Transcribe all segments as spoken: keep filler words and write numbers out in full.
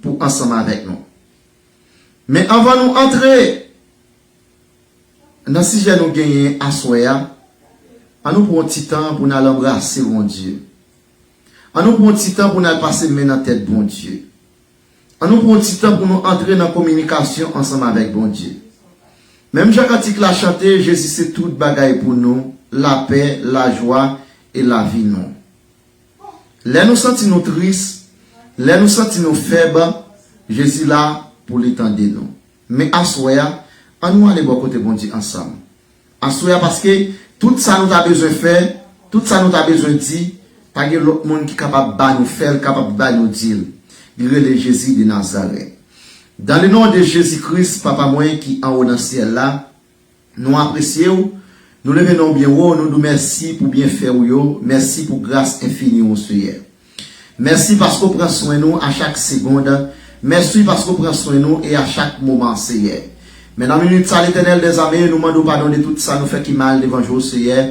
pou ansanm avèk nou. Men anvan nou antre nan sijè nou genyen aswè a, an nou pran yon ti tan pou n al anbrase Bondye. An nou pran yon ti tan pou n al pase men nan tèt Bondye. An nou pran yon ti tan pou nou antre nan kominikasyon ansanm avèk Bondye. Menm jan kantik la chante, Jezi se tout bagay pou nou, lapè, lajwa e lavi nou. Lè nou santi nou tris, lè nou santi nou fèb, Jezi la pou li tande nou. Men aswè a, an nou ale bò kote Bondye ansanm. Aswè a, paske tout sa nou ta bezwen fè, tout sa nou ta bezwen di, pa gen lòt moun ki kapab ba nou fè l, kapab ba nou di l. Li rele Jezi de Nazarèt. Dans le nom de Jésus-Christ, Papa mwen ki anwo nan syèl la, nou apresye w, nou leve non w byen wo, nou di w mèsi pou byenfè w yo, mèsi pou gras enfini w, Seyè. Mèsi paske w pran swen nou a chak segond. Mèsi paske w pran swen nou e a chak moman, Seyè. Men nan minit sa, Letènèl dèzame, nou mande w padon de tout sa nou fè ki mal devan je w, Seyè.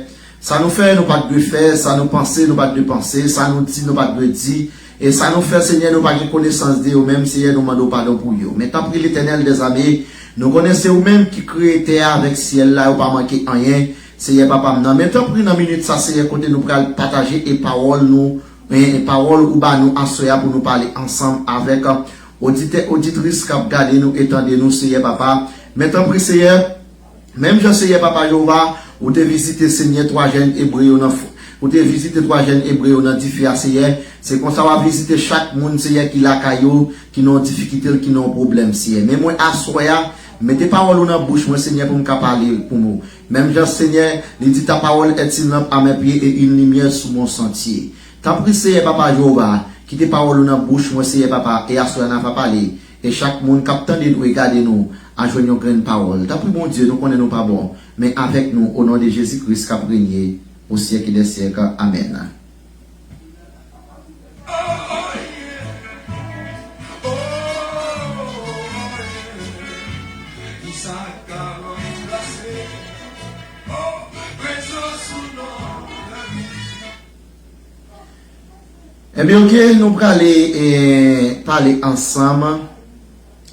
Sa nou fè, nou pa t dwe fè, sa nou panse, nou pa t dwe panse, sa nou di, nou pa t dwe di, e sa nou fè, Senyè, nou pa gen konesans de yo menm, Seyè, nou mande w padon pou yo. Men tanpri, Letènèl dèzame, nou konnen se ou menm ki kreye tè a avèk syèl la, yo pa manke anyen, Seyè Papa m nan. Men tanpri, nan minit sa, Seyè, kote nou pral pataje e pawòl nou, e, e pawòl ou ba nou aswè a pou nou pale ansanm avèk, e, oditè, oditris k ap gade nou e tande nou, Seyè Papa. Men tanpri, Seyè, menm jan, Seyè Papa Jewova, ou te vizite, Senyè, twa jèn Ebre yo nan f-, ou te vizite twa jèn Ebre yo nan dife a, Seyè. Se konsa w ap vizite chak moun, Seyè, ki lakay yo, ki nan yon difikilte, ki nan yon pwoblèm, Seyè. Men mwen, aswè a, mete pawòl ou nan bouch mwen, Senyè, pou m ka pale pou nou. Menm jan, Senyè, li di, ta parole est une lampe à mes pieds et une lumière sur mon sentier. Tanpri, Seyè Papa Jewova, kite pawòl ou nan bouch mwen, Seyè Papa, e aswè a n a va pale. E chak moun k ap tande nou e gade nou a jwenn yon grenn pawòl. Tanpri, Bondye, nou konnen nou pa bon, men avèk nou, o non de Jezi Kris k ap renye o syèk dè syèk. Amèn. Ebyen, oke, nou prale, eh, pale ansanm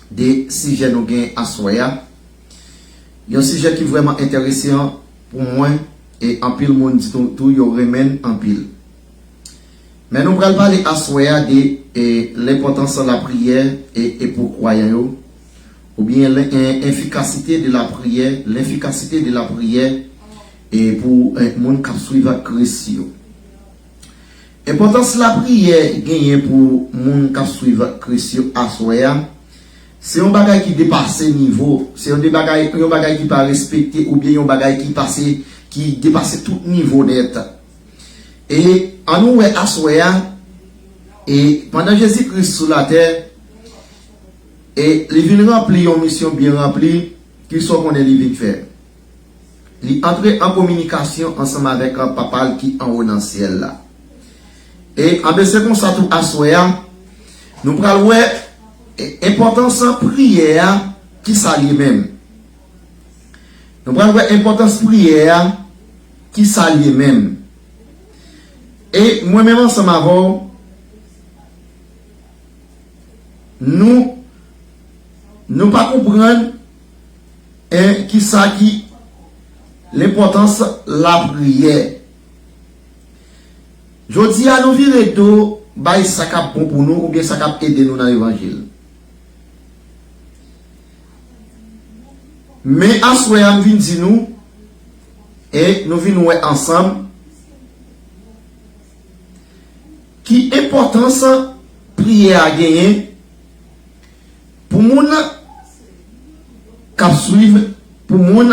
de sijè nou gen aswè a. Yon sijè ki vrèman enteresan pou mwen, e anpil moun di tou, tou yo renmen l anpil. Men nou pral pale aswè a de, eh, lenpòtans lapriyè e, e pou kwayan yo, oubyen len-, en-, enfikasite de lapriyè, lenfikasite de lapriyè, e pou, eh, moun k ap swiv Kris yo. Enpòtans lapriyè genyen pou moun k ap swiv Kris yo aswè a, se yon bagay ki depase nivo, se yon de bagay, yon bagay ki pa respekte oubyen yon bagay ki pase, ki depase tout nivo nèt. E ann nou wè aswè a, e pandan Jezi Kris sou latè, e li vin ranpli yon misyon byen ranpli, kisa w konnen li vin fè? Li antre an kominikasyon ansanm avèk Papa l ki anwo nan syèl la. E anben se konsa tou aswè a, nou pral wè, e, enpòtans priyè a, kisa l ye menm. Nou pral wè enpòtans priyè a, kisa l ye menm. E mwen menm ansanm avè w, nou, nou pa konprann, en, kisa ki lenpòtans lapriyè. Jodi a, nou vire do bay sa k ap bon pou nou oubyen sa k ap ede nou nan levanjil. Men aswè a, m vin di nou, e nou vin wè ansanm, ki enpòtans priyè a genyen pou moun k ap swiv, pou moun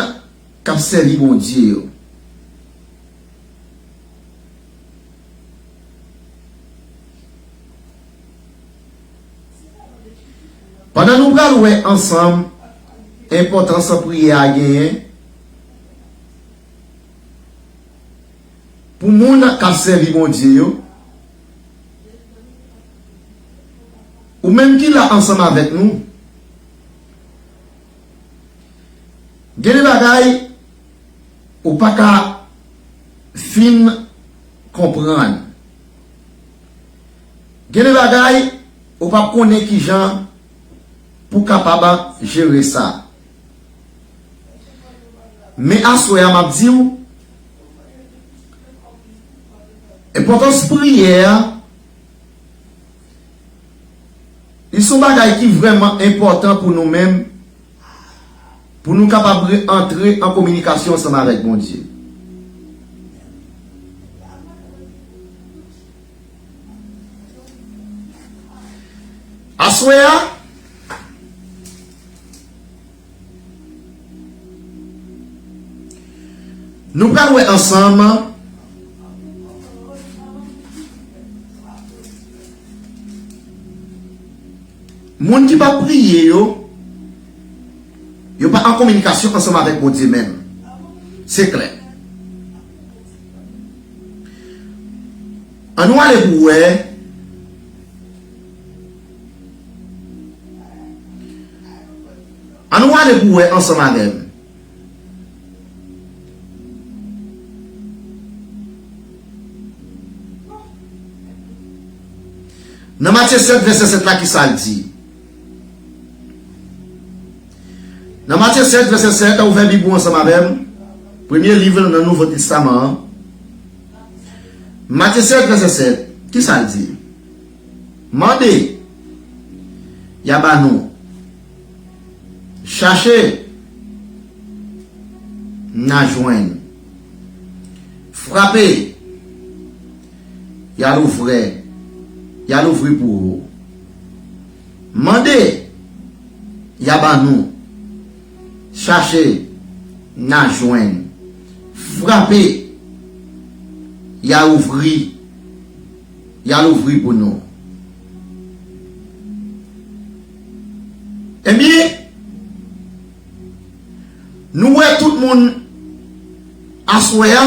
k ap sèvi Bondye yo. Pandan nou pral wè ansanm enpòtans priyè a genyen pou moun k ap sèvi Bondye yo, ou menm ki la ansanm avèk nou, gen de bagay ou pa ka fin konprann. Gen de bagay Ou p ap konnen kijan pou w kapab jere sa. Men aswè a, m ap di w, enpòtans priyè a, li se yon bagay ki vrèman enpòtan pou nou menm, pou nou kapab re-, antre an kominikasyon ansanm avèk Bondye. Aswè a, nou pral wè ansanm moun ki pa priye yo, yo pa an kominikasyon ansanm avèk Bondye menm. Se klè. Ann nou ale pou wè. Ann nou ale pou wè ansanm avè m. Nan Matye sèt, vèsè sèt la, ki sa l di? Nan Matye sèt, vèsè sèt, ouvè Bib ou ansanm avè m. Premye liv nan Nouvo Testaman an. Matye sèt, vèsè sèt, ki sa l di? Mande, y a ba nou. Chache, n a jwenn. Frape, y a louvre, y a louvri pou ou. Mande, y a ba nou. Chache, n a jwenn. Frape, y a ouvri, y a louvri pou nou. Ebyen, nou wè tout moun aswè a,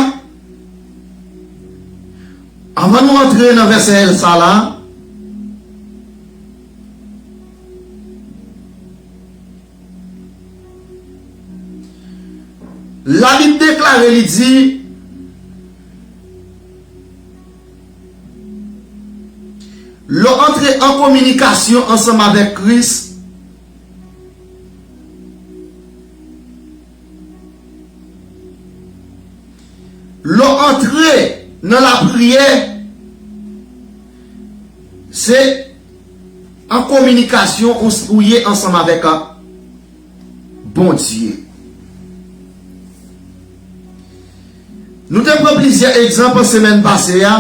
anvan nou antre nan vèsè sa la, Labib deklare, li di, lè w antre an kominikasyon ansanm avèk Kris, lè w antre nan lapriyè, se an kominikasyon ou, ou ye ansanm avèk Bondye. Nou te pran plizyè egzanp semèn pase a.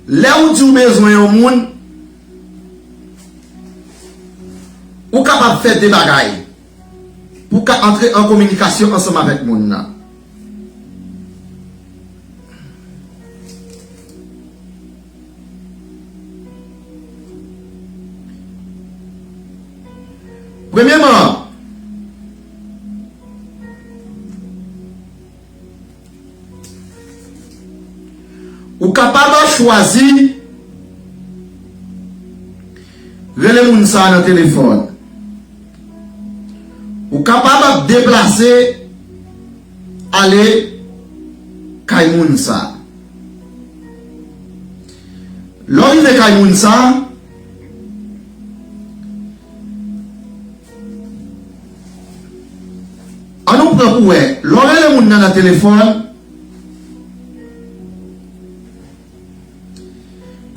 Lè ou di w bezwen yon moun, ou kapab fè de bagay pou w ka antre an kominikasyon ansanm avèk moun nan. Premyèman, ou kapab chwazi rele moun sa a nan telefòn. Ou kapab deplase ale kay moun sa. Lè w rive kay moun sa, ann nou pran pou wè, lè w rele moun nan nan telefòn,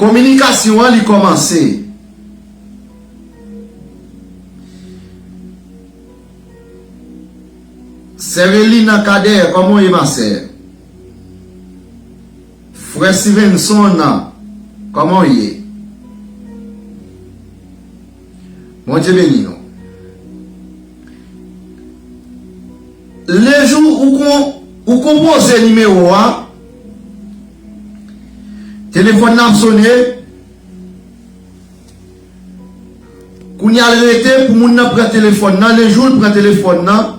kominikasyon an li kòmanse. Sè Relina Cadet, kòman w ye, ma sè? Frè Stevenson, kòman w ye? Bondye beni nou. Lejou ou kon, ou konpoze nimewo a, telefòn nan ap sone, kounye a l rete pou moun nan pran telefòn nan. Lejou l pran telefòn nan,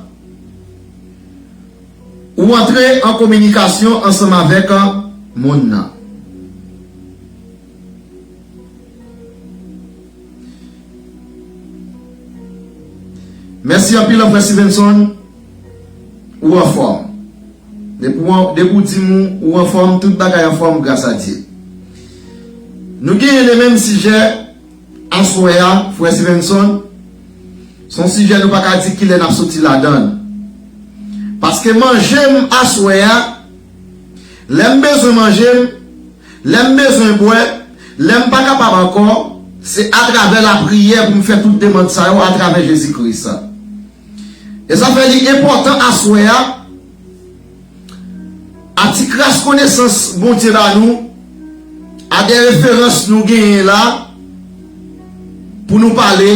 ou antre an kominikasyon ansanm avèk moun nan. Mèsi anpil, frè Stevenson. Ou anfòm. Depi w, depi w di m ou, ou anfòm, tout bagay anfòm, gras a Dye. Nou genyen le menm sijè aswè a, frè Stevenson. Se yon sijè nou pa ka di kilè n ap soti ladan l. Paske manje m aswè a, lè m bezwen manje m, lè m bezwen bwè, lè m pa kapab ankò, se atravè lapriyè pou m fè tout demann sa yo atravè Jezi Kris. E sa fè li enpòtan aswè a, a ti kras konesans Bondye ba nou, a de referans nou genyen la, pou nou pale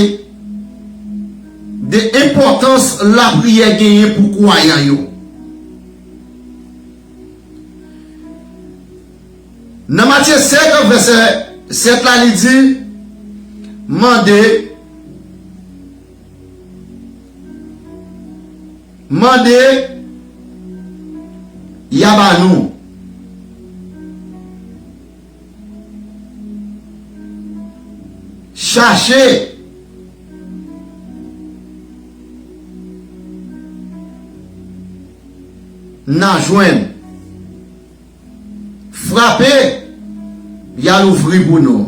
de enpòtans lapriyè genyen pou kwayan yo. Nan Matye sèt, vèsè sèt la, li di, mande, mande, y a ba nou. Chache, n a jwenn. Frape, y a louvri pou nou.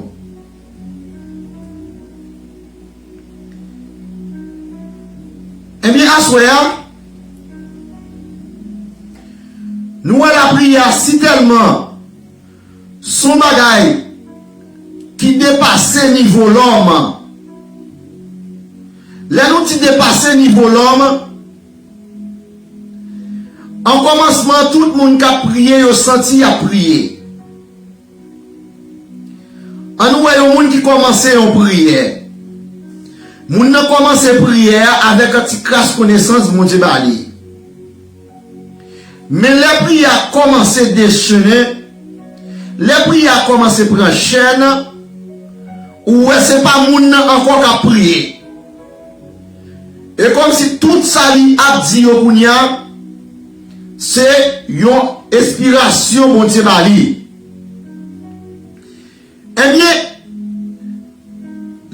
Ebyen, aswè a, nou wè lapriyè a si tèlman se yon bagay ki depase nivo lòm. Lè nou di depase nivo lòm, an kòmansman, tout moun k ap priye, yo santi y ap priye. Ann wè yon moun ki kòmanse yon priyè. Moun nan kòmanse priyè a avèk yon ti kras konesans Bondye ba li. Men lè priyè a kòmanse dechennen, lè priyè a kòmanse pran chèn, ou wè se pa moun nan ankò k ap priye. E kòmsi tout sa li ap di yo kounye a, se yon enspirasyon Bondye ba li. Ebyen,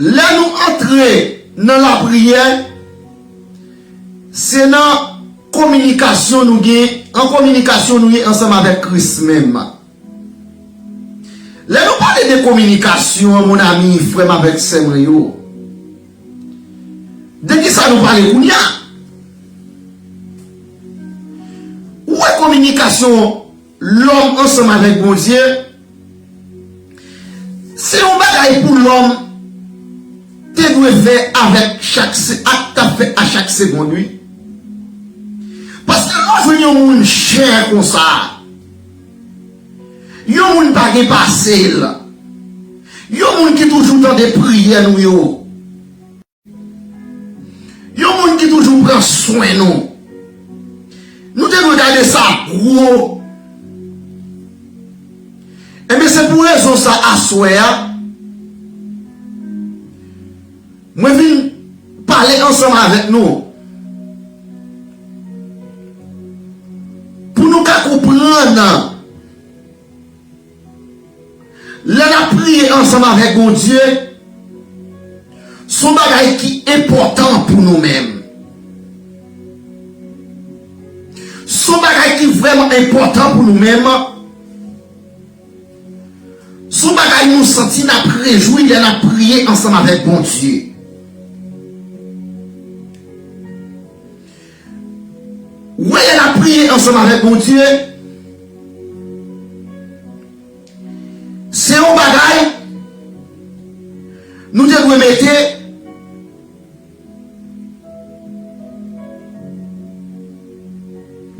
lè nou antre nan lapriyè, se nan kominikasyon nou gen, an kominikasyon nou ye ansanm avèk Kris menm. Lè nou pale de kominikasyon, mon ami, frè m avèk sè mwen yo, de ki sa nou pale kounye a? Ou wè kominikasyon lòm ansanm avèk Bondye, se yon bagay pou lòm te dwe fè avèk chak se-, ak t ap fè a chak segond, wi. Paske lè w jwenn yon moun chè konsa, yon moun pa gen pase l, yon moun ki toujou tande priyè nou yo, yon moun ki toujou pran swen nou. Nou te dwe gade sa gwo. Ebyen, se pou rezon sa aswè a, mwen vin pale ansanm avèk nou. Pou nou ka konprann, lè n ap priye ansanm avèk Bondye, se yon bagay ki enpòtan pou nou menm. Se yon bagay ki vrèman enpòtan pou nou menm. Se yon bagay nou santi n ap rejwi lè n ap priye ansanm avèk Bondye. Wè, lè n ap priye ansanm avèk Bondye, se yon bagay nou te dwe mete,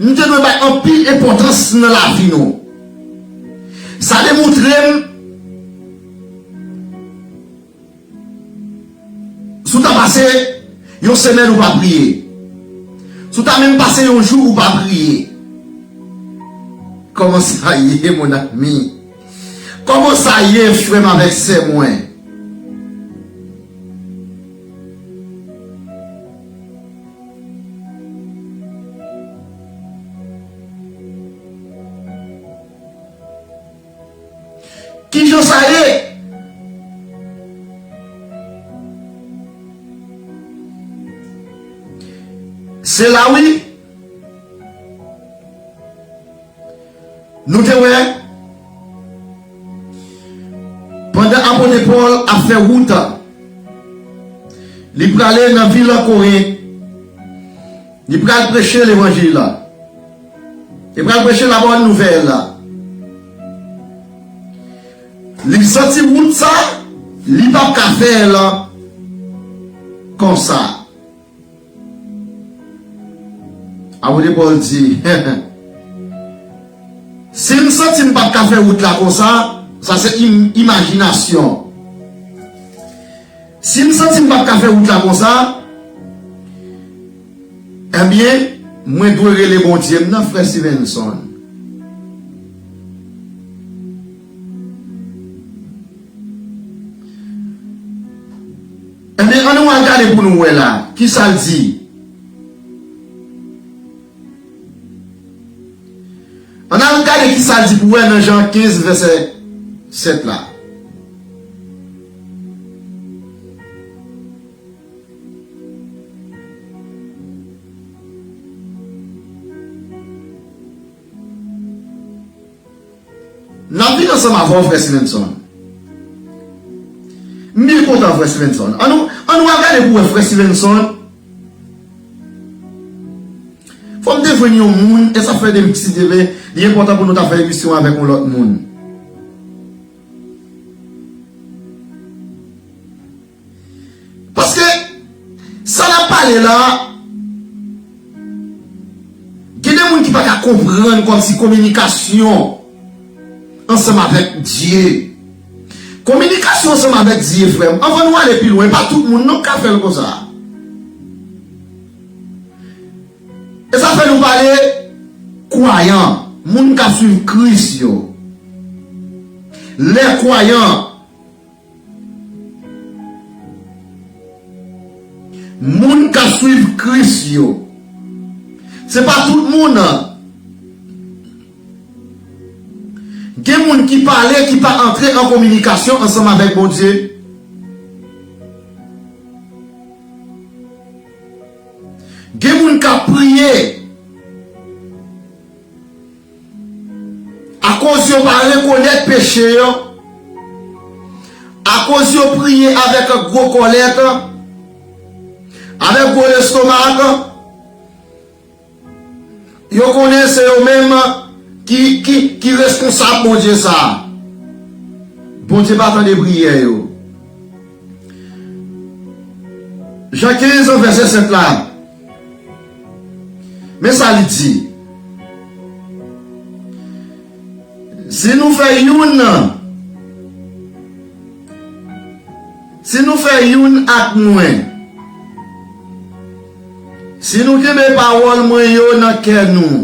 nou te dwe bay anpil enpòtans nan lavi nou. Sa demontre m, si w ta pase yon semèn ou pa priye, si w ta menm pase yon jou ou pa priye, kòman sa ye, mon ami? Kòman sa ye, frè m avèk sè mwen? Kijan sa ye? Se la, wi. Nou te wè, pandan kote Pòl ap fè wout, li prale nan vil Korent, li pral preche levanjil la. Li pral preche labòn nouvèl la. Li santi wout sa, li p ap ka fè l konsa. Apot Pòl di, si m santi m p ap ka fè wout la konsa, sa se im- imajinasyon. Si m santi m p ap ka fè wout la konsa, ebyen, mwen dwe rele Bondye m nan, frè Stevenson. Ebyen, ann nou al gade pou nou wè la, ki sa l di. Ann al gade ki sa l di pou wè nan Jan kenz, vèsè sèt la. N ap vin ansanm avè w, frè Stevenson. M byen kontan, frè Stevenson. Ann nou, ann nou al gade pou wè, frè Stevenson. Fò m te jwenn yon moun, e sa fè depi si Dye vle, li enpòtan pou nou ta fè emisyon avèk yon lòt moun. Paske sa n ap pale la, gen de moun ki pa ka konprann kòmsi kominikasyon ansanm avèk Dye. Kominikasyon ansanm avèk Dye, frè m, anvan nou ale pi lwen, pa tout moun non k ka fè l konsa. E sa fè nou pale kwayan, moun k ap swiv Kris yo. Lè kwayan, moun k ap swiv Kris yo. Se pa tout moun. Gen moun ki pale, ki pa antre an kominikasyon ansanm avèk Bondye. Gen moun k ap priye, akoz yo pa rekonèt peche yo, akoz yo priye avèk gwo kòlèt, avèk gwo lestomak, yo konnen se yo menm ki, ki, ki reskonsab Bondye sa a. Bondye pa tande priyè yo. Jan kenz, vèsè sèt la. Men sa li di. Si nou fè youn, si nou fè youn ak mwen, si nou kenbe pawòl mwen yo nan kè nou,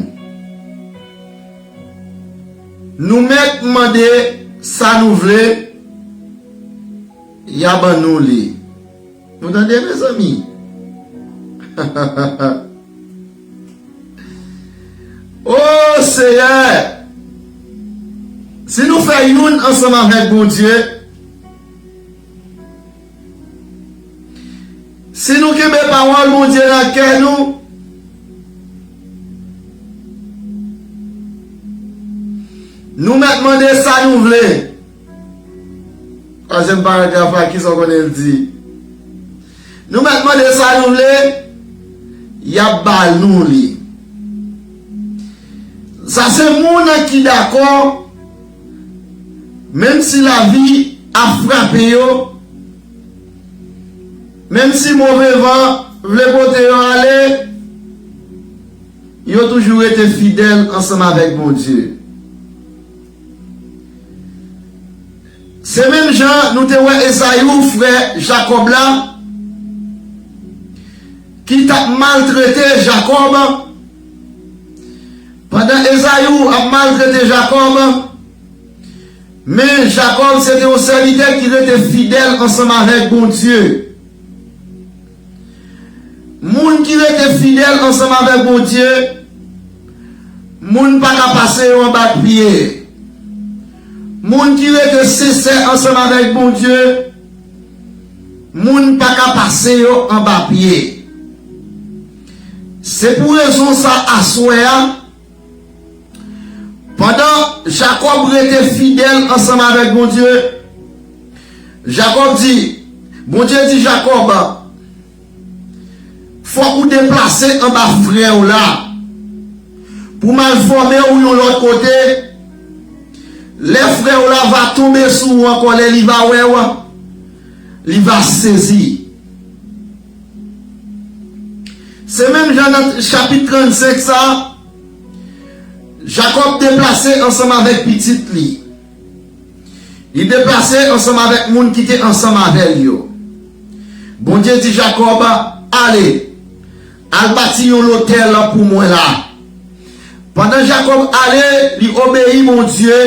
nou mèt mande sa nou vle, y a ban nou li. Nou tande, mezanmi? O Seyè! Si nou fè youn ansanm avèk Bondye, si nou kenbe pawòl Bondye nan kè nou, nou mèt mande sa nou vle. Twazyèm paragraf la, kisa w konnen l di? Nou mèt mande sa nou vle, y ap ba nou li. Sa se moun ki dakò, menm si lavi ap frape yo, menm si move van vle pote yo ale, yo toujou rete fidèl ansanm avèk Bondye. Se menm jan nou te wè Ezayu, frè Jakòb la, ki t ap maltrete Jakòb. Pandan Ezayu ap maltrete Jakòb, men Jakòb se te yon sèvitè ki rete fidèl ansanm avèk Bondye. Moun ki rete fidèl ansanm avèk Bondye, moun pa ka pase yo anba pye. Moun ki rete sensè ansanm avèk Bondye, moun pa ka pase yo anba pye. Se pou rezon sa, aswè a, pandan Jakòb rete fidèl ansanm avèk Bondye, Jakòb di, Bondye di Jakòb, fòk ou deplase anba frè w la pou m al fòme w yon lòt kote. Lè frè w la va tonbe sou ou ankò, lè li va wè w, li va sezi. Se menm jan nan chapit trannsenk sa, Jakòb deplase ansanm avèk pitit li. Li deplase ansanm avèk moun ki te ansanm avè l yo. Bondye di Jakòb, ale, al bati yon lotèl pou mwen la. Pandan Jakòb ale, li obeyi Bondye.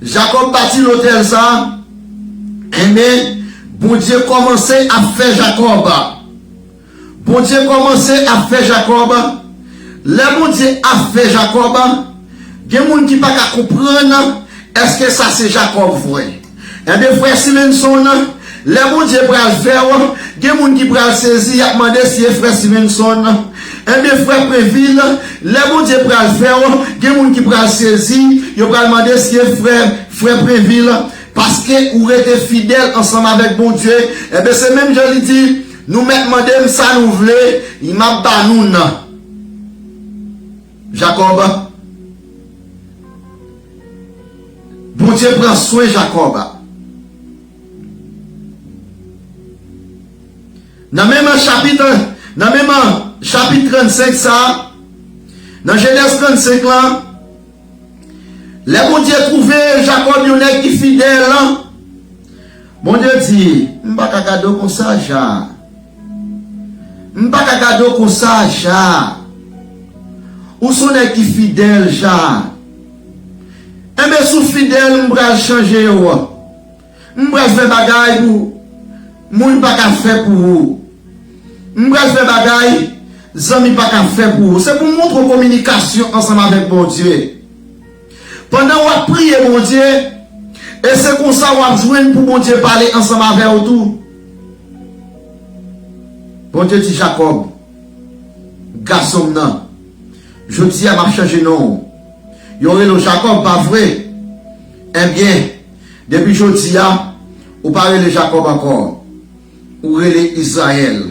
Jakòb bati lotèl sa. Enben, Bondye kòmanse ap fè Jakòb. Bondye kòmanse ap fè Jakòb. Lè Bondye ap fè Jakòb, gen moun ki pa ka konprann èske sa se Jakòb vre. Enben, frè Simenson, lè Bondye pral fè w, gen moun ki pral sezi, y ap mande si e frè Simenson. Enben, frè Previl, lè Bondye pral fè w, gen moun ki pral sezi, yo pral mande si e frè, frè Previl, paske ou rete fidèl ansanm avèk Bondye. Enben, se menm jan li di, nou mèt mande m sa nou vle, m ap ba nou nan. Jakòb. Bondye pran swen Jakòb. Nan menm chapit, nan menm chapit trannsenk sa, nan Jenèz trannsenk lan, lè Bondye twouve Jakòb yon nèg ki fidèl, Bondye di, m pa ka gade w konsa, Ja. M pa ka gade w konsa, Ja. Ou se yon nèg ki fidèl, Ja. Enben, si w fidèl, m pral chanje w. M pral fè bagay pou moun pa ka fè pou ou. M pral fè bagay zanmi pa ka fè pou ou. Se pou montre w kominikasyon ansanm avèk Bondye. Pandan w ap priye Bondye, e se konsa w ap jwenn pou Bondye pale ansanm avè w tou. Bondye di Jakòb, gason m nan, jodi a m ap chanje non w. Yo rele w Jakòb, pa vre? Ebyen, depi jodi a, ou pa rele Jakòb ankò. Ou rele Izrayèl.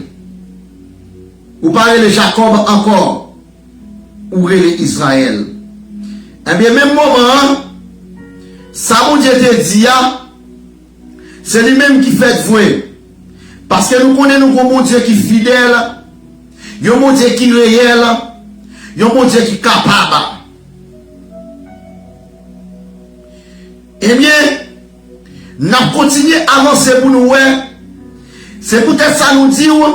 Ou pa rele Jakòb ankò. Ou rele Izrayèl. Ebyen, menm moman an, sa Bondye te di a, se li menm ki fèt vre. Paske nou konnen nou gon Bondye ki fidèl, yon Bondye ki reyèl, yon Bondye ki kapab. Ebyen, n ap kontinye avanse pou nou wè. Se poutèt sa nou di w,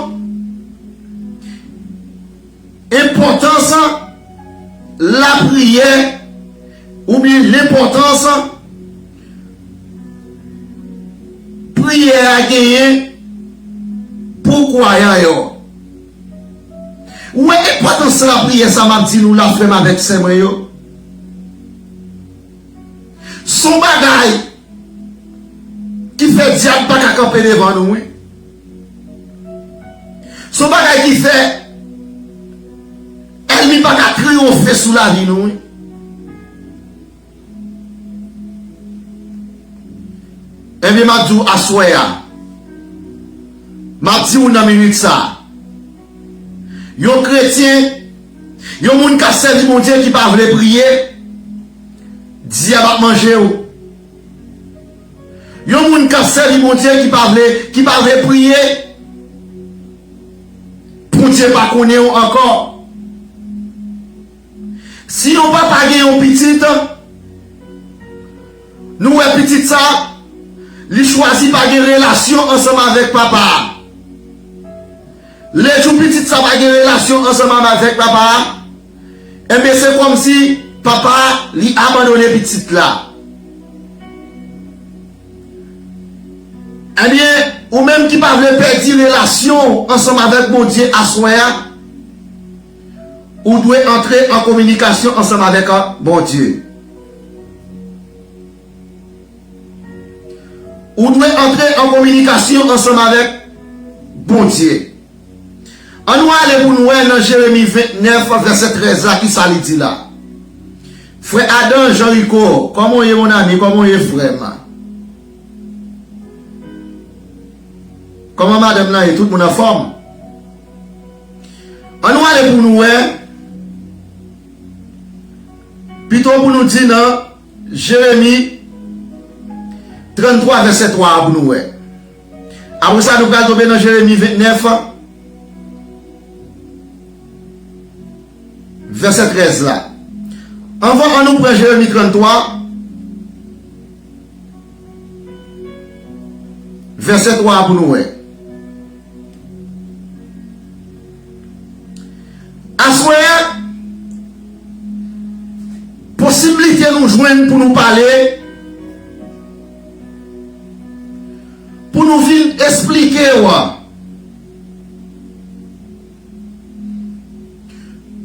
enpòtans lapriyè oubyen lenpòtans priyè a genyen pou kwayan yo. Ou wè enpòtans lapriyè sa m ap di nou la, frè m avèk sè mwen yo? Se yon bagay ki fè dyab pa ka kanpe devan nou, wi. Se yon bagay ki fè ènmi pa ka kriye yon fe sou lavi nou, wi. Ebyen, m ap di w aswè a, m ap di w nan minit sa a, yon kretyen, yon moun k ap sèvi Bondye ki pa vle priye, dyab ap manje w. Yon moun k ap sèvi Bondye ki pa vle, ki pa vle priye, Bondye pa konnen w ankò. Si yon papa gen yon pitit, nou wè pitit sa, li chwazi pa gen relasyon ansanm avèk papa a. Lejou pitit sa pa gen relasyon ansanm avèk papa a, enben, se kòmsi papa a, li abandone pitit la. Ebyen, ou menm ki pa vle pèdi relasyon w ansanm avèk Bondye aswè a, ou dwe antre an kominikasyon ansanm avèk Bondye. Ou dwe antre an kominikasyon ansanm avèk Bondye. Ann nou ale pou n wè nan Jeremi vennèf, vèsè trèz la, kisa li di la. Frè Adan Jean Rico, kòman w ye, mon ami? Kòman w ye, frè m? Kòman madanm nan ye? Tout moun anfòm? Ann nou ale pou nou wè. Pito pou nou di nan Jeremi tranntwa vèsè twa a pou nou wè. Apre sa, nou pral tonbe nan Jeremi ventnèf, vèsè trèz la. Anvan, ann nou pran Jeremi tranntwa, vèsè twa a pou nou wè. Aswè a, posiblite nou jwenn pou nou pale, pou nou vin esplike w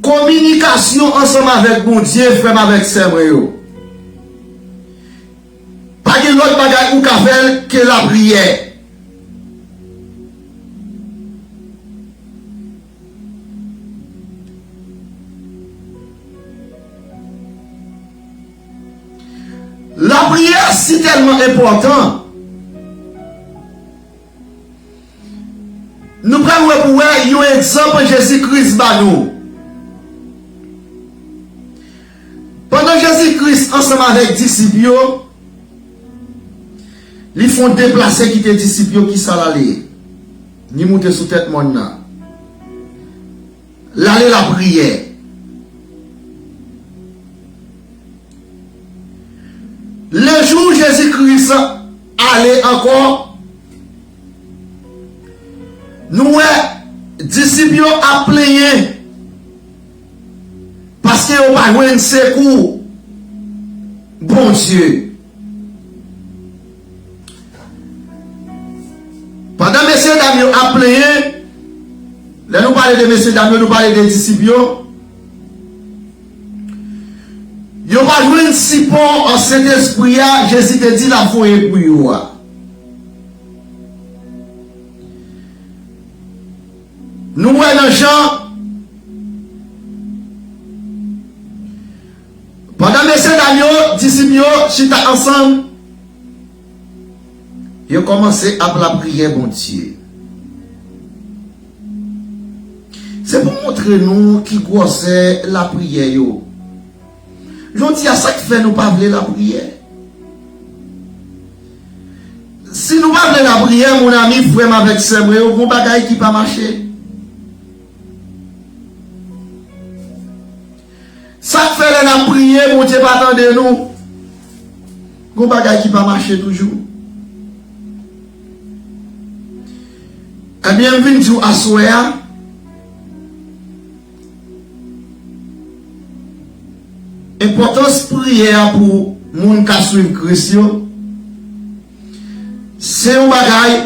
kominikasyon ansanm avèk Bondye, frè m avèk sè mwen yo. Pa gen lòt bagay ou ka fè l ke lapriyè. Lapriyè si tèlman enpòtan. Nou pral wè pou wè yon egzanp Jezi Kris ba nou. Pandan Jezi Kris ansanm avèk disip yo, li fè yon deplase kite disip yo ki sa l ale. Li moute sou tèt mòn nan. L ale lapriyè. Lejou Jezi Kris ale ankò, nou wè disip yo ap plenyen paske yo pa jwenn sekou Bondye. Pandan mesye dam yo ap plenyen, lè nou pale de mesye dam yo, nou pale de disip yo, yo pa jwenn sipò an Sentespri a Jezi te di l ap voye pou yo a. Nou wè nan Jan, pandan mesye dam yo, disip yo chita ansanm, yo kòmanse ap lapriyè Bondye. Se pou montre nou ki gwòsè lapriyè yo. Jodi a, sa k fè nou pa vle lapriyè? Si nou pa vle lapriyè, mon ami, frè m avèk sè mwen yo, gon bagay ki pa mache. Sa k fè lè n ap priye, Bondye pa tande nou? Gon bagay ki pa mache toujou. Ebyen, m vin di w aswè a, enpòtans priyè a pou moun k ap swiv Kris yo, se yon bagay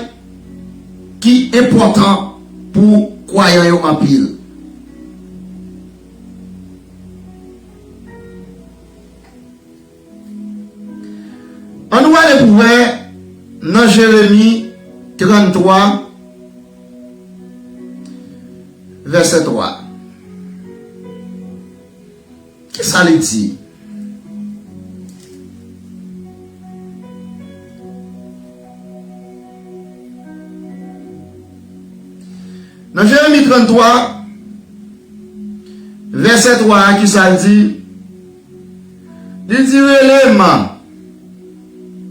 ki enpòtan pou kwayan yo anpil. Ann nou ale pou wè nan Jeremi tranntwa, vèsè twa. Kisa li di? Nan Jeremi tranntwa, vèsè twa a, kisa l di? Li di, "Rele m,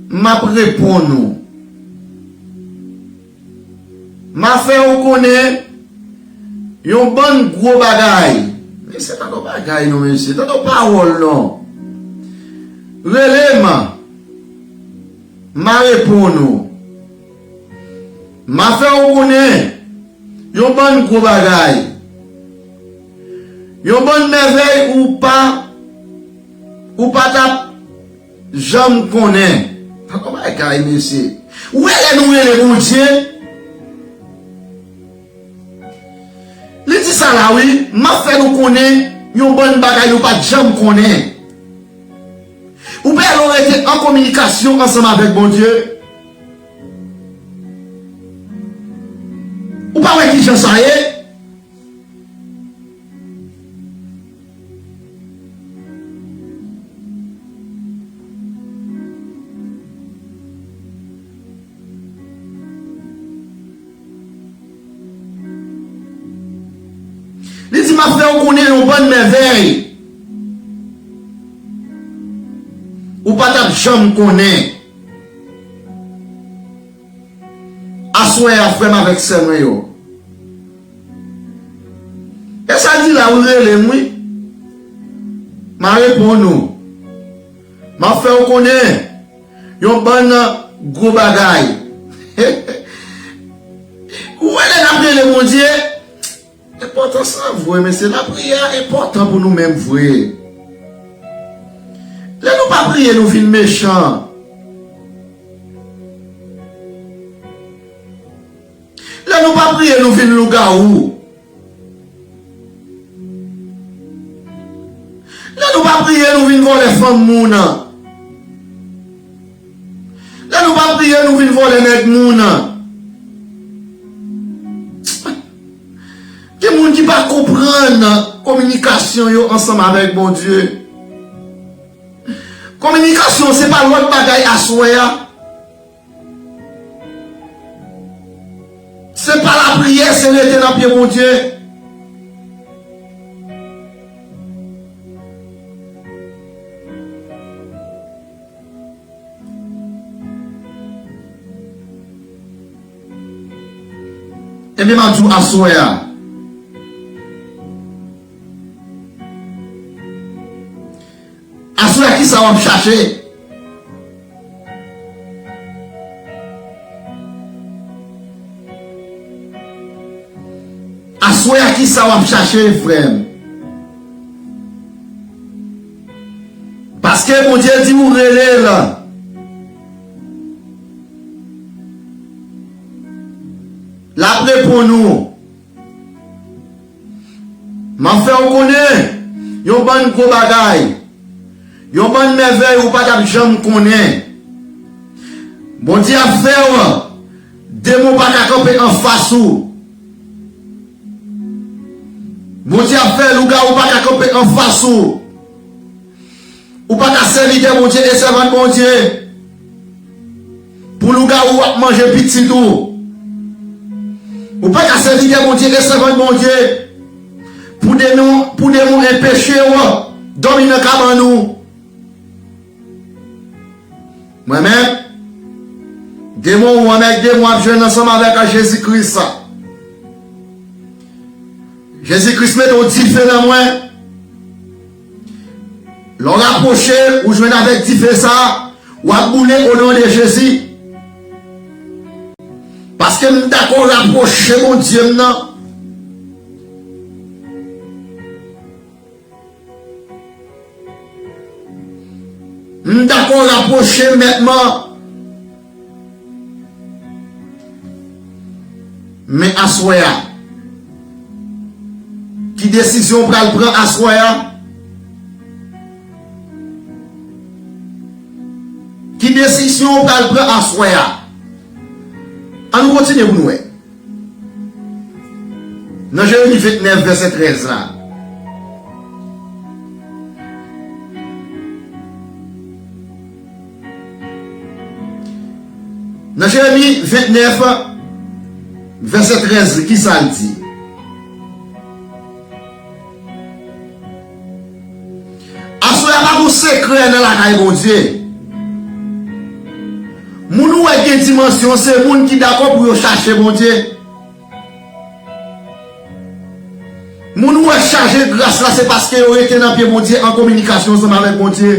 m ap reponn ou. M a fè ou konnen yon bann gwo bagay." Mesye, tande yon bagay non, mesye. Tande yon pawòl non. "Rele m, m a reponn ou. M a fè ou konnen yon bann gwo bagay. Yon bann mèvèy ou pa, ou pa t ap janm konnen." Tande yon bagay, mesye. Ou wè lè nou rele Bondye, li di sa la, wi, "M ap fè nou konnen yon bann bagay nou pa t janm konnen." Ou pè lè w rete an kominikasyon ansanm avèk Bondye. Ou pa wè kijan sa ye? Li di, "M ap fè w konnen yon bann mèvèy ou pa t ap janm konnen." Aswè a, frè m avèk sè mwen yo, e sa l di la, wi, rele m, wi. M a reponn ou. M ap fè w konnen yon bann gwo bagay. Ou wè, lè n ap rele Bondye, enpòtan sa vre, mesye. Lapriyè a enpòtan pou nou menm vre. Lè nou pa priye, nou vin mechan. Lè nou pa priye, nou vin lougawou. Lè nou pa priye, nou vin vòlè fanm moun. Lè nou pa priye, nou vin vòlè nèg moun. Gen moun ki pa konprann kominikasyon yo ansanm avèk Bondye. Kominikasyon se pa lòt bagay aswè a. Se pa lapriyè, se rete nan pye Bondye. Ebyen, m ap di w aswè a. Aswè a, kisa w ap chache? Aswè a, kisa w ap chache, frè m? Paske Bondye di w rele l, l ap reponn ou. M ap fè w konnen yon bann gwo bagay, yon bann mèvèy ou pa t ap janm konnen. Bondye ap fè w, demon pa ka kanpe anfas ou. Bondye ap fè lougawou pa ka kanpe anfas ou. Ou pa ka sèvitè Bondye e sèvant Bondye pou lougawou ap manje pitit ou. Ou pa ka sèvitè Bondye e sèvant Bondye pou demon, pou demon enpeche w dòmi nan kabann ou. Mwen menm, demon ou an nèg demon ap jwenn ansanm avèk Jezi Kris. Jezi Kris mete yon dife nan mwen. Lè w rapwoche, ou jwenn avèk dife sa a, w ap boule o non de Jezi. Paske m dakò rapwoche Bondye m nan. M dakò rapwoche Mèt mwen. Men aswè a, ki desizyon w pral pran aswè a? Ki desizyon w pral pran aswè a? An nou kontinye pou nou wè. Nan Jeremi ventnèf, vèsè trèz la. Nan Jeremi ventnèf, vèsè trèz, kisa l di? Aswè a pa gon sekrè nan lakay Bondye. Moun ou wè gen dimansyon, se moun ki dakò pou yo chache Bondye. Moun ou wè chaje gras la, se paske yo rete nan pye Bondye, an kominikasyon ansanm avèk Bondye.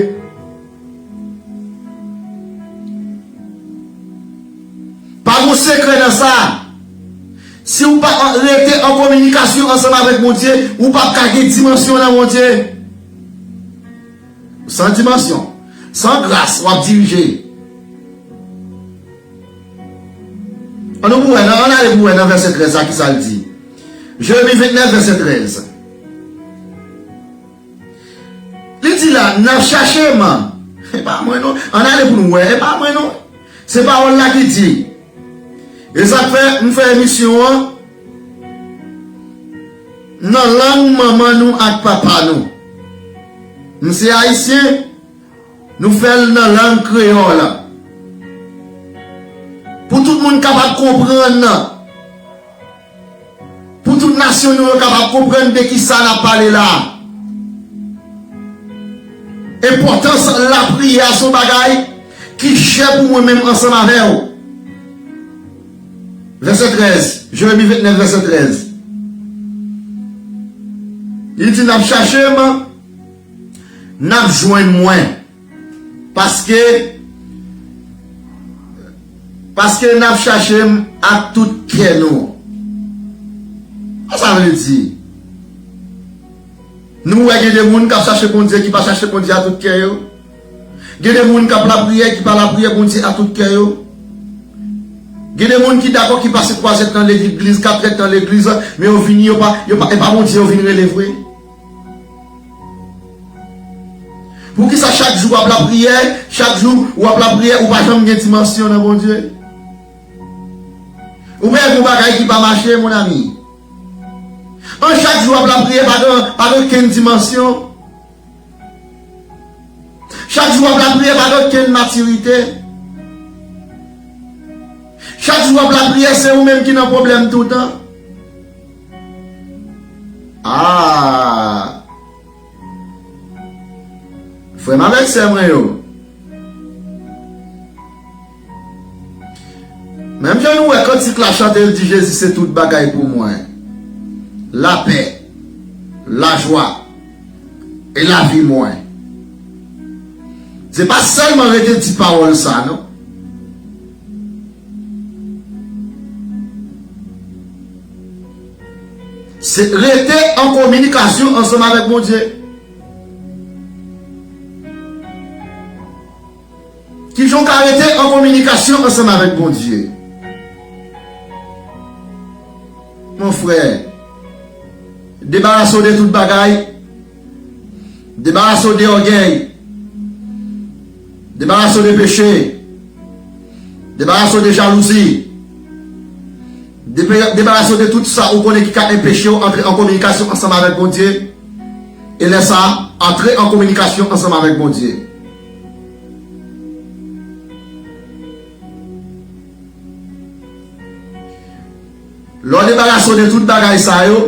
Pa gon sekrè nan sa. Si w pa an, rete an kominikasyon ansanm avèk Bondye, ou p ap ka gen dimansyon nan Bondye. San dimansyon, san gras, w ap dirije. An nou pou wè nan, an ale pou wè nan vèsè trèz la, kisa l di. Jeremi ventnèf, vèsè trèz. Li di la, "N ap chache m." E pa mwen non. An ale pou nou wè. E pa mwen non. Se pawòl la ki di, e sa k fè m fè emisyon an nan lang manman nou ak papa nou. M se ayisyen, nou fè l nan lang kreyòl. Pou tout moun kapab konprann, pou tout nasyon nou yo kapab konprann de ki sa n ap pale la. Enpòtans lapriyè a se yon bagay ki chè pou mwen menm ansanm avè w. Vèsè trèz, Jeremi vennèf, vèsè trèz. Li di, "N ap chache m, n ap jwenn mwen." Paske, paske n ap chache m ak tout kè nou. Sa sa vle di? Nou wè gen de moun k ap chache Bondye ki pa chache Bondye a tout kè yo. Gen de moun k ap lapriyè ki pa lapriyè Bondye a tout kè yo. Gen de moun ki dakò ki pase twa zèt nan legliz, kat zèt nan legliz, men yo vini, yo pa, yo pa, e pa Bondye yo vin rele vre. Poukisa chak jou w ap lapriyè, chak jou w ap lapriyè, ou pa janm gen dimansyon nan Bondye? Ou pa gen yon bagay ki pa mache, mon ami. An chak jou w ap lapriyè, pa gen, pa gen okenn dimansyon. Chak jou w ap lapriyè, pa gen okenn matirite. Chak jou w ap lapriyè, se ou menm ki nan pwoblèm toutan. Ah! Frè m avèk sè mwen yo. Menm jan nou wè kantik la chante, l di, "Jezi se tout bagay pou mwen. Lapè, lajwa, e lavi mwen." Se pa sèlman rete di pawòl sa, non. Se rete an kominikasyon ansanm avèk Bondye. Kijan w ka rete an kominikasyon ansanm avèk Bondye? Mon frè, debarase w de tout bagay. Debarase w de ògèy. Debarase w de peche. Debarase w de jalouzi. Depe-, debarase w de tout sa ou konnen ki ka anpeche w antre an kominikasyon ansanm avèk Bondye. E lè sa a, antre an kominikasyon ansanm avèk Bondye. Lè w debarase w de tout bagay sa yo,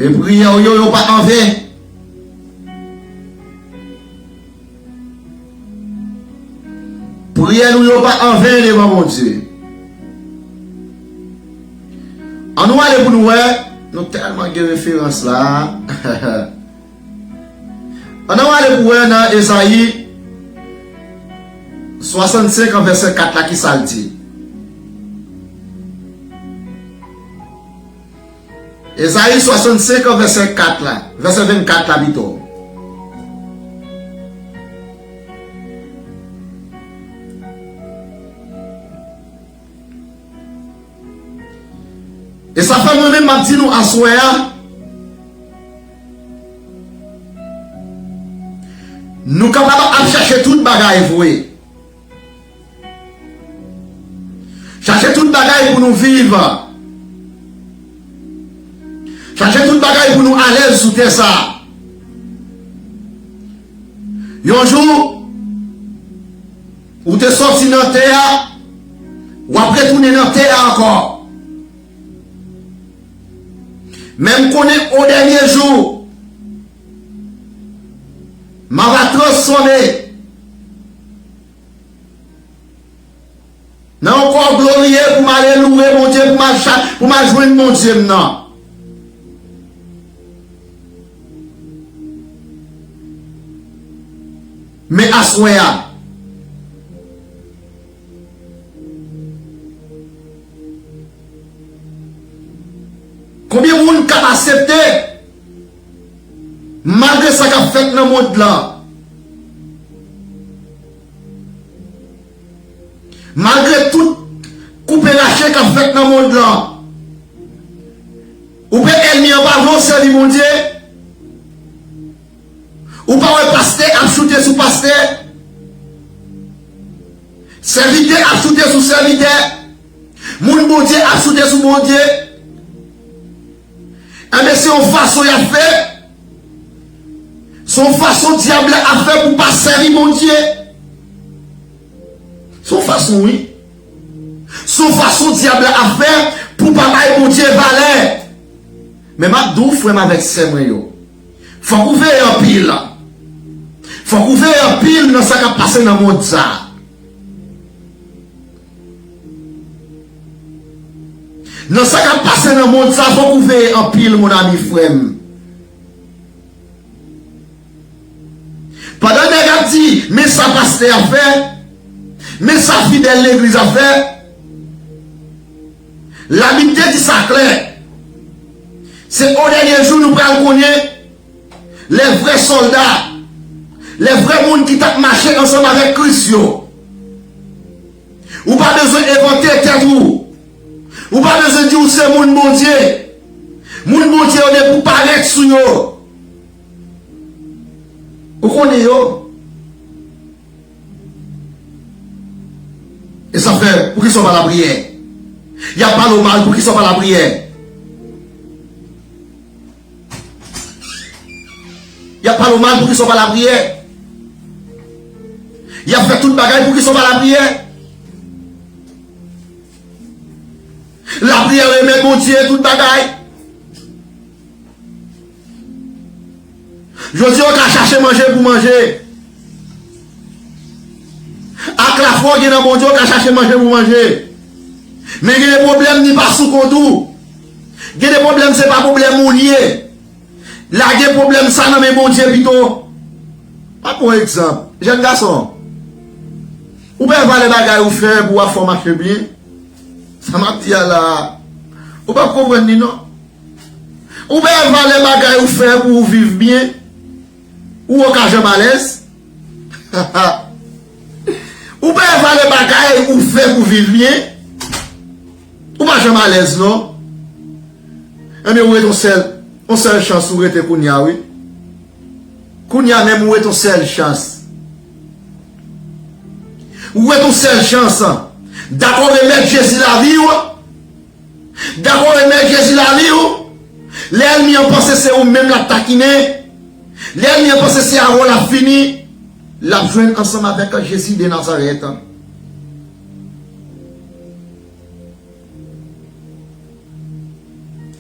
e priyè w yo, yo pa anven. Priyè nou yo pa anven devan Bondye. Ann nou ale pou nou wè, nou tèlman gen referans la. Ann nou ale pou wè nan Ezayi swasannsenk an vèsè kat la, ki sa l di. Ezayi swasannsenk an vèsè kat la, vèsè vennkat la pito. E sa fè mwen menm m ap di nou aswè a, nou kapab ap chache tout bagay vre. Chache tout bagay pou nou viv. Chache tout bagay pou nou alèz sou tè sa. Yon jou, ou te sòti nan tè a, w ap retounen nan tè a ankò. Men m konnen o dènye jou, m a va transfòme nan yon kò gloriye pou m ale louwe Bondye, pou m al cha-, pou m al jwenn Bondye m nan. Men aswè a, konbyen moun k ap aksepte, malgre sa k ap fèt nan mond lan, malgre tout koupe rache k ap fèt nan mond lan, ou pè ènmi an pa vle w sèvi Bondye? Ou pa wè pastè ap choute sou pastè? Sèvitè ap choute sou sèvitè? Moun Bondye ap choute sou Bondye? Enben, se yon fason y ap fè. Se yon fason dyab la ap fè pou pa sèvi Bondye. Se yon fason, wi. Se yon fason dyab la ap fè pou pa bay Bondye valè. Men m ap di w, frè m avèk sè mwen yo, fòk ou veye anpil. Fòk ou veye anpil nan sa k ap pase nan mond sa a. Nan sa k ap pase nan mond sa, fòk ou veye anpil, mon ami, frè m. Pandan nèg ap di, men sa pastè a fè, men sa fidèl legliz a fè, Labib te di sa klè. Se o dènye jou nou pral konnen lè vrè sòlda, lè vrè moun ki t ap mache ansanm avèk Kris yo. Ou pa bezwen envante tèt ou. Ou pa bezwen di ou se moun Bondye. Moun Bondye yo depi w parèt sou yo, ou konnen yo. E sa fè, poukisa w pa lapriyè? Y ap pale w mal, poukisa w pa lapriyè? Y ap pale w mal, poukisa w pa lapriyè? Y ap fè tout bagay, poukisa w pa lapriyè? Lapriyè remèt Bondye tout bagay. Jodi a, w ka chache manje pou manje. Ak lafwa w gen nan Bondye, w ka chache manje pou manje. Men gen de pwoblèm, ni pa sou kont ou. Gen de pwoblèm, se pa pwoblèm ou l ye. Lage pwoblèm sa nan men Bondye pito. M ap pran yon egzanp. Jèn gason, ou pa wè valè bagay ou fè pou w ap fè w mache byen? Sa m ap di a la, ou p ap konprann li non. Ou pa wè valè bagay ou fè pou ou viv byen? Ou ka janm alèz? Ou pa wè valè bagay ou fè pou viv byen? Ou pa janm alèz non. Ebyen, ou ret yon sèl, yon sèl chans ou rete kounye a, wi. Kounye a menm, ou ret yon sèl chans. Ou ret yon sèl chans. Dakò remèt Jezi lavi w? Dakò remèt Jezi lavi w? Lè ènmi an panse se ou menm l ap takinen, lè ènmi an panse se avè w l ap fini, l ap jwenn ansanm avèk Jezi de Nazarèt.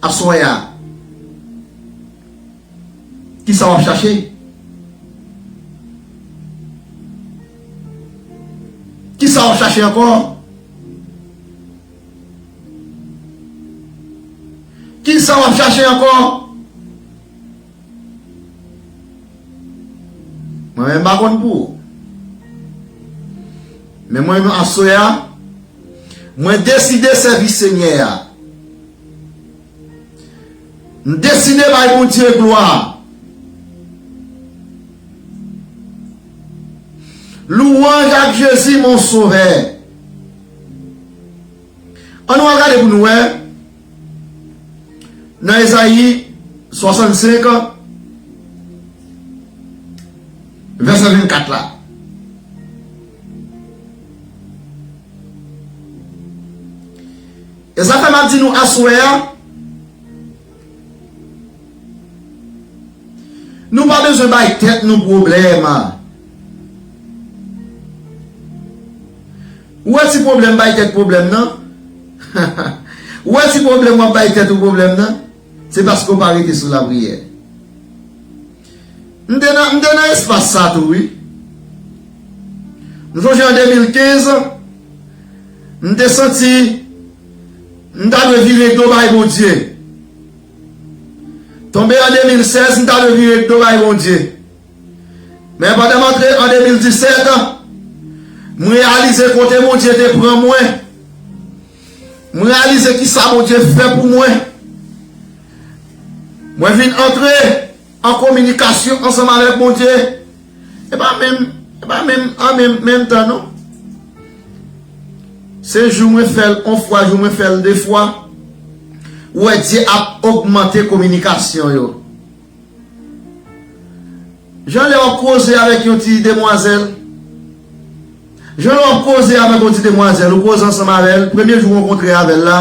Aswè a, kisa w ap chache? Kisa w ap chache ankò? Kisa w ap chache ankò? Mwen menm m pa konn pou ou. Men mwen menm aswè a, mwen deside sèvi Senyè a. M deside bay Bondye glwa. Louange ak Jezi, mon sovè. Ann nou al gade pou nou wè. Nan Ezayi swasannsenk, vèsè vennkat la. E sa fè m ap di nou aswè a, nou pa bezwen bay tèt nou pwoblèm. Ou wè ti pwoblèm bay tèt pwoblèm nan? Ou wè ti pwoblèm w ap bay tèt ou pwoblèm nan? Se paske w pa rete sou lapriyè. M te nan, m te nan espas sa tou, wi. M sonje an de mil kenz, m te santi m ta dwe vire do bay Bondye. Tonbe an de mil sèz, m ta dwe vire do bay Bondye. Men pandan m antre an de mil disèt, m reyalize kote Bondye te pran mwen. M reyalize kisa Bondye fè pou mwen. Mwen vin antre an kominikasyon ansanm avèk Bondye. E pa menm, e pa menm an menm, menm tan non. Se jou mwen fè l yon fwa, jou mwen fè l de fwa. Ou wè Dye ap ogmante kominikasyon yo. Jan lè w ap koze avèk yon ti demwazèl, jan lè w ap koze avèk yon ti demwazèl, ou koze ansanm avè l, premye jou w rankontre avè l la,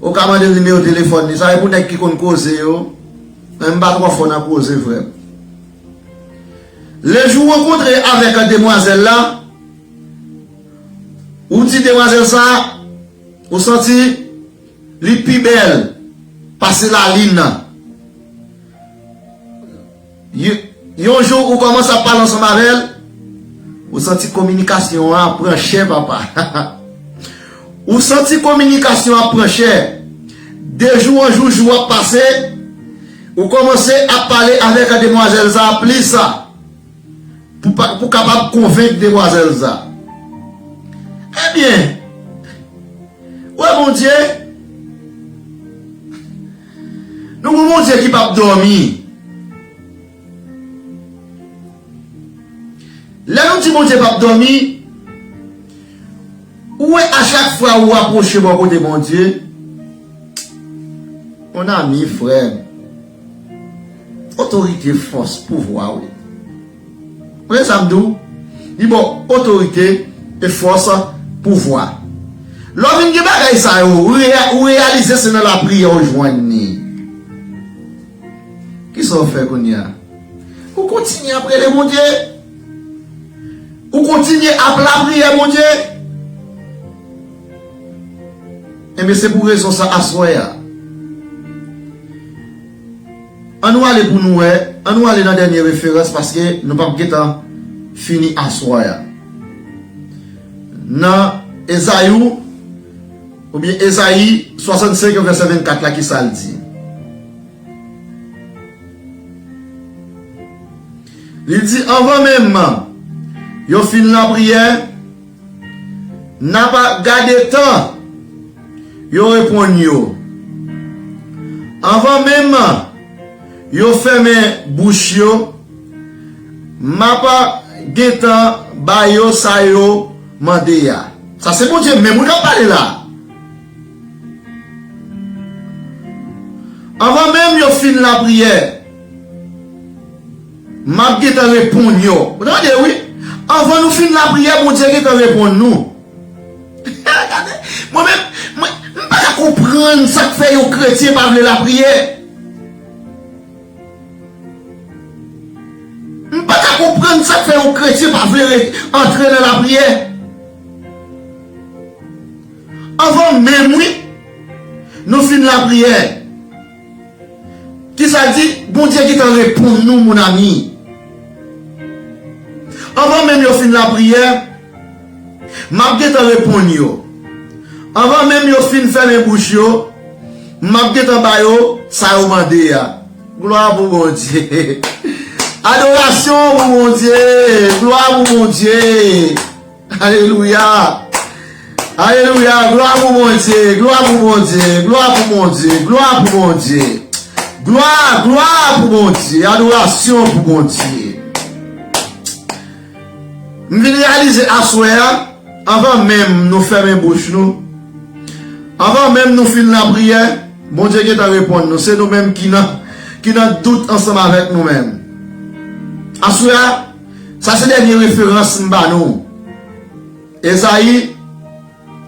ou ka mande l nimewo telefòn li. Sa e pou nèg ki konn koze yo. Men m pa twò fò nan koze, frè m. Lejou w rankontre avèk demwazèl la, ou di demwazèl sa, Ou santi li pi bèl pase lalin nan. Yo- Yon jou ou kòmanse ap pale ansanm avè l, ou santi kominikasyon an ap pran chè, papa. Ou santi kominikasyon an ap pran chè. De jou an jou, jou ap pase, ou kòmanse ap pale avèk demwazèl sa a plis, pou, pa- pou kapab konvenk demwazèl sa a. Ebyen, ou wè Bondye, nou gon Bondye ki p ap dòmi. Lè nou di Bondye p ap dòmi, ou wè, a chak fwa ou apwoche bò kote Bondye, mon ami, frè m, otorite, fòs, pouvwa, wi. Ou konn sa m di w? Li ba w otorite e fòs, pouvwa. Lè w vin gen bagay sa yo, ou reya- ou reyalize se nan lapriyè w jwenn li. Kisa w fè kounye a? Ou kontinye ap rele Bondye. Ou kontinye ap lapriyè Bondye. Enben, se pou rezon sa, aswè a, ann nou ale pou nou wè, ann nou ale nan dènye referans, paske nou p ap gentan fini aswè a. Nan Ezayi, oubyen Ezayi swasannsenk, vèsè vennkat la, ki sa l di? Li di, anvan menm yo fin lapriyè, n ap gade tan yo reponn yo. Anvan menm yo fèmen bouch yo, m ap gentan ba yo sa yo mande a. Sa se Bondye menm wi k ap pale la. Anvan menm yo fin lapriyè, m ap gentan reponn yo. Ou tande, wi? Anvan nou fin lapriyè, Bondye gentan reponn nou. Gade, mwen menm, mwen, m pa ka konprann sa k fè yon kretyen pa vle lapriyè. M pa ka konprann sa k fè yon kretyen pa vle re- antre nan lapriyè. Anvan menm, wi, nou fin lapriyè, kisa l di? Bondye gentan reponn nou, mon ami. Anvan menm yo fin lapriyè, m ap gentan reponn yo. Anvan menm yo fin fèmen bouch yo, m ap gentan ba yo sa yo mande a. Glwa pou Bondye. Adorasyon pou Bondye. Glwa pou Bondye. Alelouya. Alelouya. Glwa pou Bondye. Glwa pou Bondye. Glwa pou Bondye. Glwa pou Bondye. Glwa, glwa pou Bondye. Adorasyon pou Bondye. M vin reyalize aswè a, anvan menm nou fèmen bouch nou, anvan menm nou fin lapriyè, Bondye gentan reponn nou. Se nou menm ki nan, ki nan dout ansanm avèk nou menm. Aswè a, sa se dènye referans m ba nou. Ezayi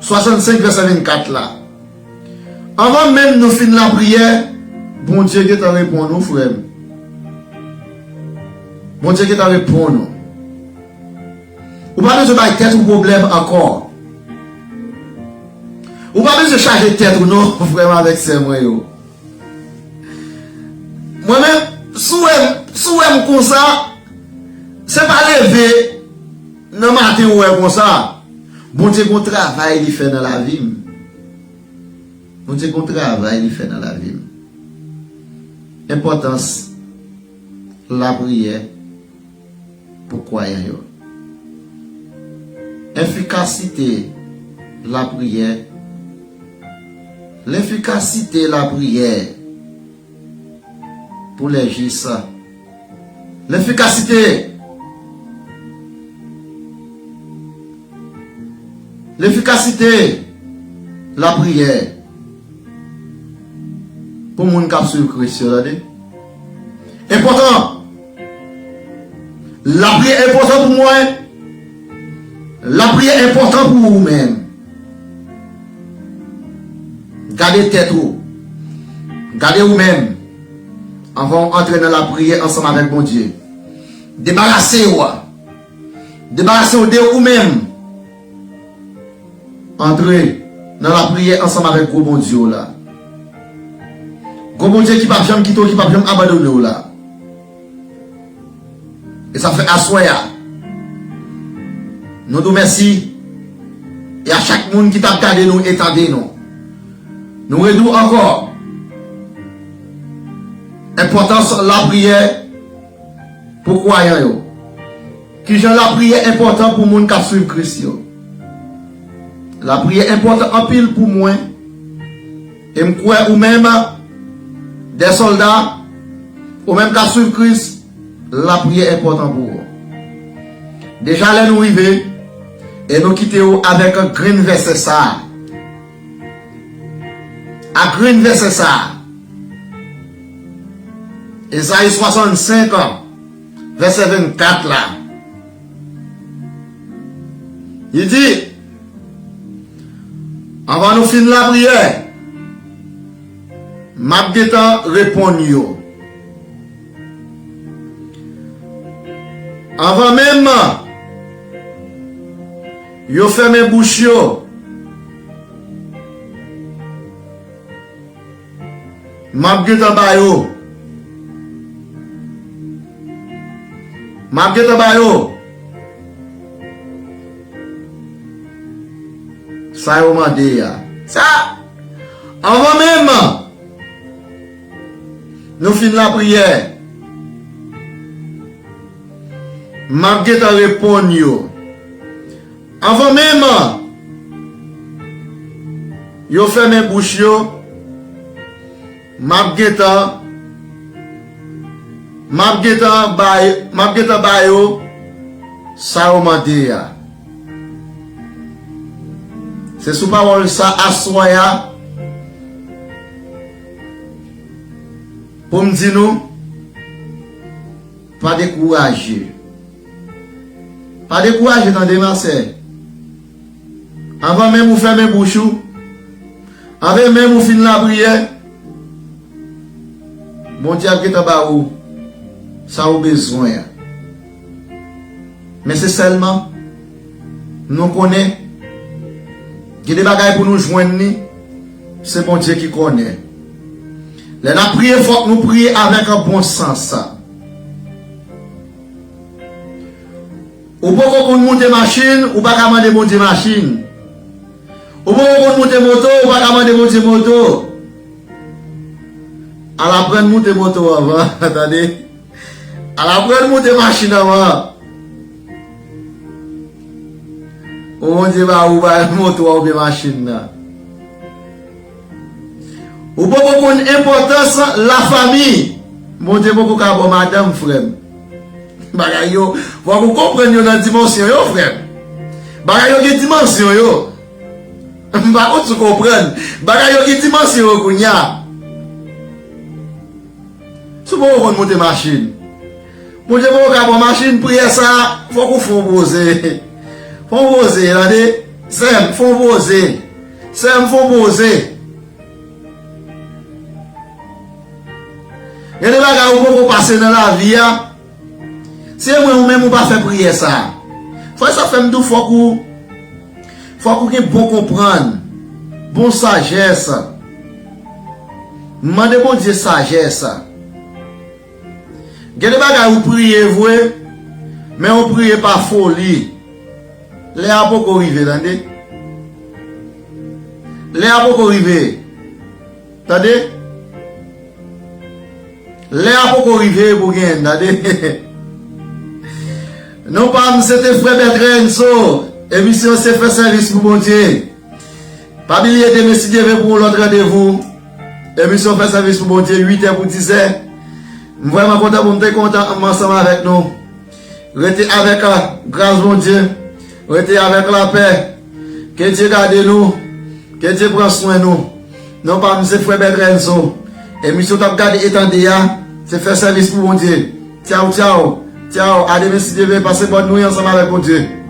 swasannsenk, vèsè vennkat la. Anvan menm nou fin lapriyè, Bondye gentan reponn nou, frè m. Bondye gentan reponn nou. Ou pa bezwen bay tèt ou pwoblèm ankò. Ou pa bezwen chaje tèt ou non, frè m avèk sè mwen yo. Mwen menm, si w wè m, si w wè m konsa, se pa leve nan maten ou wè konsa. Bondye gon travay li fè nan lavi m. Bondye gon travay li fè nan lavi m. Enpòtans lapriyè pou kwayan yo. Efikasite lapriyè. Lefikasite lapriyè pou lè jis. Lefikasite. Lefikasite lapriyè pou moun k ap swiv Kris yo, tande. Enpòtan. Lapriyè enpòtan pou mwen. Lapriyè enpòtan pou ou menm. Gade tèt ou. Gade ou menm. Anvan w antre nan lapriyè ansanm avèk Bondye. Debarase w. Debarase w de ou menm. Antre. nan lapriyè ansanm avèk gwo Bondye w la. Gwo Bondye ki p ap janm kite w, ki p ap janm abandone w la. E sa fè aswè a, nou di w mèsi. E a chak moun ki t ap gade nou e tande nou, nou redi w ankò enpòtans lapriyè pou kwayan yo. Kijan lapriyè enpòtan pou moun k ap swiv Kris yo? Lapriyè enpòtan anpil pou mwen. E m kwè ou menm, de sòlda, ou menm k ap swiv Kris, lapriyè enpòtan pou ou. Deja lè nou rive, e nou kite w avèk grenn vèsè sa a. A grenn vèsè sa a. Ezayi swasannsenk, vèsè vennkat la. Li di, anvan nou fin lapriyè, m ap gentan reponn yo. Anvan menm yo fèmen bouch yo, m ap gentan ba yo. M ap gentan ba yo sa yo mande a. Sa, anvan menm nou fin lapriyè, m ap gentan reponn yo. Anvan menm yo fèmen bouch yo, m ap gentan, m ap gentan bay, m ap gentan ba yo sa yo mande a. Se sou pawòl sa aswè a pou m di nou, pa dekouraje. Pa dekouraje, tande, masè. Anvan menm ou fèmen bouch ou, anvan menm ou fin lapriyè, Bondye ap gentan ba ou sa ou bezwen an. Men se sèlman, nou konnen, gen de bagay pou nou jwenn li, se Bondye ki konnen. Lè n ap priye, fòk nou priye avèk bon sans. Ou poko konn moute machin, ou pa ka mande Bondye machin. Ou poko konn moute moto, ou pa ka mande Bondye moto. Al aprann moute moto anvan, tande. Al aprann moute machin anvan. Pou Bondye ba ou, ba moto a oubyen machin nan. Ou poko konn enpòtans lafanmi. Bondye poko ka ba w madanm, frè m. Bagay yo, fòk ou konprann yo nan dimansyon yo, frè m. Bagay yo gen dimansyon yo. M pa konn si w konprann. Bagay yo gen dimansyon yo kounye a. Si w poko konn moute machin, Bondye poko ka ba w machin, priyè sa a, fòk ou fè yon poze. Fè yon poze, tande? Sè m, fè yon poze. Sè m, fè yon poze. Gen de bagay ou poko pase nan lavi a. Se mwen ou menm ou pa fè priyè sa a. Fò sa fè m di w fòk ou, fòk ou gen bon konprann, bon sajès. Mande Bondye sajès. Gen de bagay ou priye vre, men ou priye pa foli. Lè a poko rive, tande. Lè a poko rive. Tande. Lè a poko rive pou genyen, tande. Non pa m, se te frè Bertrand Enzo. Emisyon se fè sèvis pou Bondye. Pa bliye demen si Dye vle pou yon lòt randevou. Emisyon fè sèvis pou Bondye, uit è pou diz è. M vrèman kontan pou m te kontan ansanm avèk nou. Rete avèk, ah, gras Bondye. Rete avèk lapè. Ke Dye gade nou. Ke Dye pran swen nou. Non pa m se frè Bertrand Enzo. Emisyon t ap gade e tande a, se fè sèvis pou Bondye. Tchaw, tchaw. Tchaw. A demen si Dye vle, pase bòn nwi ansanm avèk Bondye.